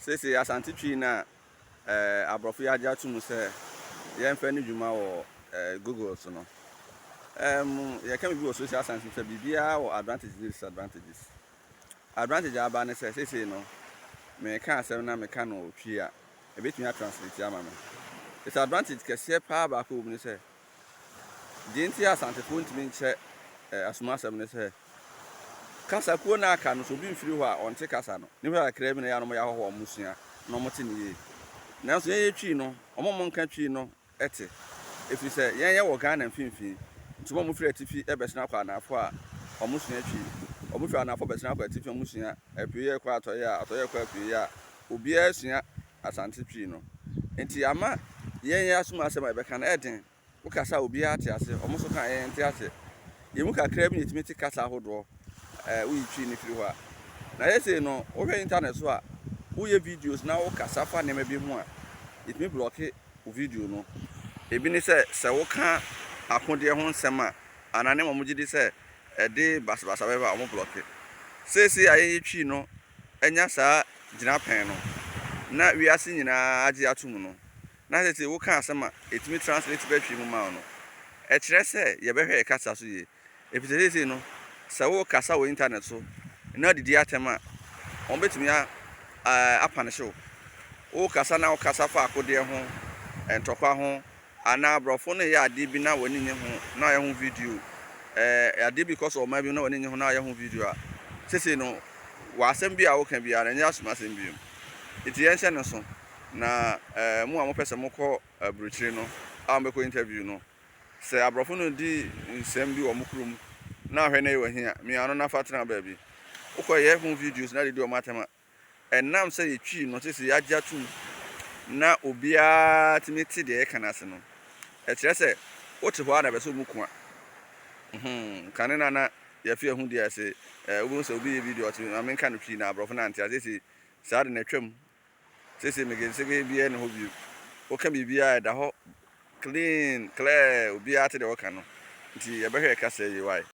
Seesei Asante Twi no a aborɔfo yi agye ato mu sɛ yɛmfa nni dwuma wɔ Google so no, yɛka biribi wɔ social science mu sɛ biribiara wɔ advantages ne disadvantages. Advantage a aba ne sɛ seesei no, meka asɛm na meka no wɔ Twi a, ɛbɛtumi atranslate ama me. Disadvantage kɛseɛ paa baako wɔ mu ne sɛ, deɛ nti a Asantefoɔ ntumi nkyɛ asomasɛm ne sɛ, kasakuo no a aka no, sɛ obi mfiri hɔ a, ɔnte kasa no. Nnipa kakraa bi na ɛyɛ a na wɔyɛ ahɔhoɔ a wɔsua na wɔte no yie. Nanso yɛn yɛ Twi no, wɔn a wɔnka Twi no te. Ɛfiri sɛ yɛn yɛwɔ Ghana mfimfini, nti wɔn a wɔfiri atifi bɛsene akɔ anaafoɔ a, wɔsua Twi. Wɔfiri anaafoɔ bɛsene akɔ atifi a, wɔsua apueeɛ kɔ atɔeɛ a, atɔeɛ kɔ apueeɛ a, obiara sua Asante Twi no. Nti ama yɛn yɛn asom asɛm a yɛbɛka no ɛyɛ den. Wokasa a obiara te ase, wɔn nso ka a yɛn yɛnte ase. Yɛn mu kakraa bi na yɛtumi te kasa ahodoɔ, ɛɛ woyi Twi no firi hɔ a. Na yɛ sei no, wohwɛ internet so a, woyɛ videos na wokasa fa nneɛma bi ho a, yɛtumi blɔke wo video no. Ebi ne sɛ, sɛ woka akodeɛ ho nsɛm a, anaa nneɛma a wɔgye di sɛ ɛde basabasa bɛba a, wɔblɔke. Seesei a yɛn Twi no anya saa gyinapɛn no, na wiase nyinaa agye atom no, na seesei woka asɛm a ɛtumi translate ba Twi mu ma wo no, ɛkyerɛ sɛ yɛbɛhwɛ yɛn kasa so yie. Efisɛ seesei no, sɛ worekasa wɔ intanɛt so na adidi atɛm a, wɔbɛtumi apanehye wo. Worekasa na wokasa fa akodeɛ ho, ntɔkwa ho, anaa aborɔfo no reyɛ adeɛ bi na w'ani nnye ho na woayɛ ho video, adeɛ bi rekɔ so wɔ ɔman bi mu na w'ani nnye ho na woayɛ ho video a, seesei no, w'asɛm bi a woka biara no, ɛnyɛ asomasɛm bio. Enti yɛnhyɛ no nso, na mo a mopɛ sɛ mokɔ aburokyire no a mobɛkɔ interview no, Sɛ aborɔfo no di nsɛm bi wɔ wɔn kurom na ahwɛ na ɛyɛ ahi a, mia ano na fa tena baabi. Wokɔyɛ ho videos na de di wɔn atɛm a, ɛnam sɛ yɛtwii no seesei yɛagye atom na obiara tumi te deɛ yɛka no ase no, ɛkyerɛ sɛ wote hɔ ara na ɛbɛ sɛ wɔn ko a. Hmm, kane na na yɛfe ahu deɛ ɛse, wobɛhu sɛ obi yɛ video ɔte ma menka no twi na aborɔfo no ante ase. Seesei saa de na atwam. Seesei megesege biara nni hɔ bio. Woka biribiara a ɛda hɔ clean, clear, obiara te deɛ wɔka no. Nti yɛbɛhwɛ yɛ kasa yie wai.